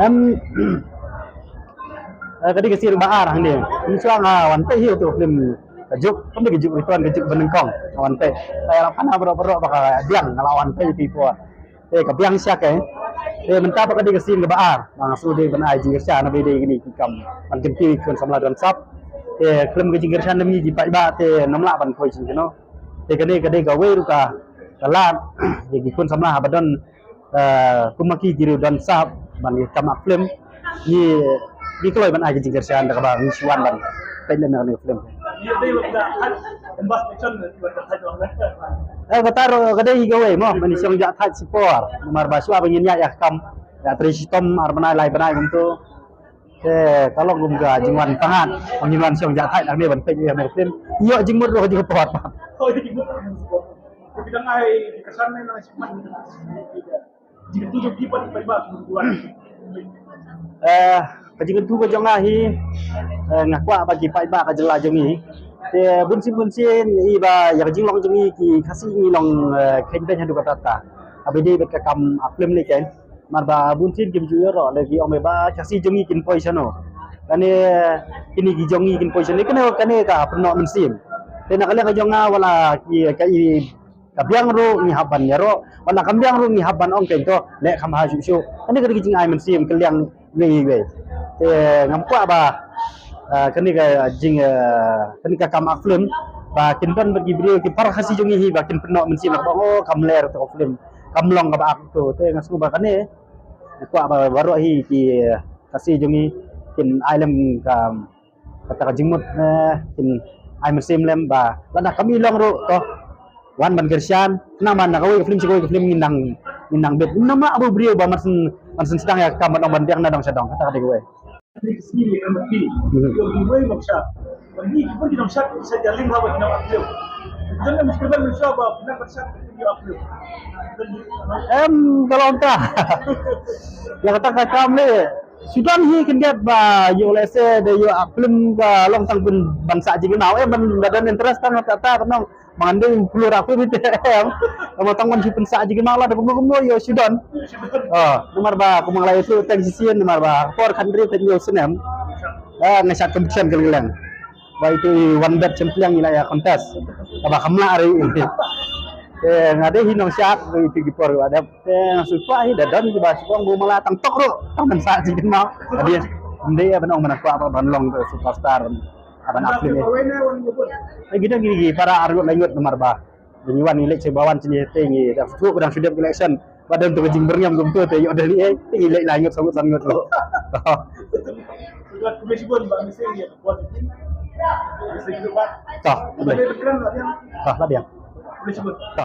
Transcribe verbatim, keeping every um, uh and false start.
Em, eh, ka dei ka sien ba ar hangne. Ngi shuwa nga wan peit hi u tu film ka juk, kam dei ka juk Return, ka juk ba nyngkong. Nga wan peit. Nga la pan baroh baroh ba ka biang, nga la wan peit ïa ki por. Te ka biang sha ka. Te mynta pat ka dei ka sien kaba ar. Ba nga shu dei ban ai jingkyrshan na ba dei kine ki kam ban kyntiew ïa ki khun samla don sap. Te khlem ka jingkyrshan na ngi ki paidbah te ngam lah ban poi shuh kino. Te kane ka dei kawei ruh ka lad ïa ki khun samla haba don eh, kum ma ki ki ruh don sap ban ïa kam act film. Ngi, ngi kloi ban ai ka jingkyrshan da kaba ngi shu wan ban peit lem ïa kane ka film. Eh, kata ruh ka dei hi kawei mo, ban ïa shong jah thait shipor. Namar ba shuwa ba ngin ïaid ïa ka kam, ïa trei shitom ar bnai lai bnai kumto. Te ka long kum ka jingwan tang, ngin wan shong jah thait hangne ban peit ïa kane ka film. Ïoh jingmut ruh ka jingpor. Eh, ka jingkyntu ka jong nga hi, eh, nga kwah ba ki paidbah ka jylla jong ngi. Te bunsien bunsien i ba ïa ka jinglong jong ngi ki Khasi ngi long, eh, khein beiñ haduh katta katta. Haba dei bad ka kam act film ne keiñ. Namar ba bunsien kim ju ïoh ruh lada ki ong ba Khasi jong ngi kin poi shano. Kane, kine ki jong ngi kin poi shano. Kane, kane ka pynnoh mynsiem. Te na ka liang ka jong nga wat la ki, ka i ka biang ruh ngi hap ban ïaroh, wat la kam biang ruh ngi hap ban ong keiñ to, leh kham bha shuh shuh. Kane ka dei ka jingai mynsiem ka liang iwei iwei. Te ngam kwah ba, eh, kane ka jing, eh, kane ka kam act film ba kin don bad ki briew ki para Khasi jong ngi hi ba kin pynnoh mynsiem ba ong, oh, kam leh to ka film, kam long kaba act to. Te nga sngew ba kane nga kwah ba baroh hi ki, eh, Khasi jong ngi kin ai lem ka kata ka jingmut, eh, kin ai mynsiem lem ba lada kam i long ruh to wan ban kyrshan, namar na kawei ka film sha kawei ka film ngin nang, ngin nang bit. Namar aba briew ba man syn, man syn sdang ïa ka kam ban ong ban biang na dong sha dong, kata ka dei kawei. Mhm. Em, ka long ta. Ïa kata ka kam ne. Shu don hi khyndiat ba ïoh lehse da ïoh act film ka long tang ban, ban sah jingkynmaw, eh, ban da don interest tang kata ban ong ba ngan dei pynlong act film te, em. Tang ban shu pynsah jingkynmaw lada kumno kumno ïoh shu don. Oh, namar ba kumba nga la ïathuh teng shisien namar ba por khathynriew khathynñiew snem, eh, nga shad competition kylleng kylleng. Ba itu i wan bet shem pliang i la ïa contest. Kaba kham lah ri. Te nga dei hi nongshad, ba itu ki por ba dep. Te nga shu kwah hi da don kiba shu ong ba ma la tang tok ruh, tang ban sah jingkynmaw. Ade, ym dei ban ong ban kwah ba ban long superstar. Ban act film. Te ki don ki para arngut laingut namar ba ngi wan ngi leit sha ba wan sini te ngi da shu ba dang shu dep election. Ba don tu ka jingbyrngem kumto te ïoh da lei, eh, te ngi leit lai ngut, saw ngut, san ngut lo. Toh, boleh. Toh, la biang.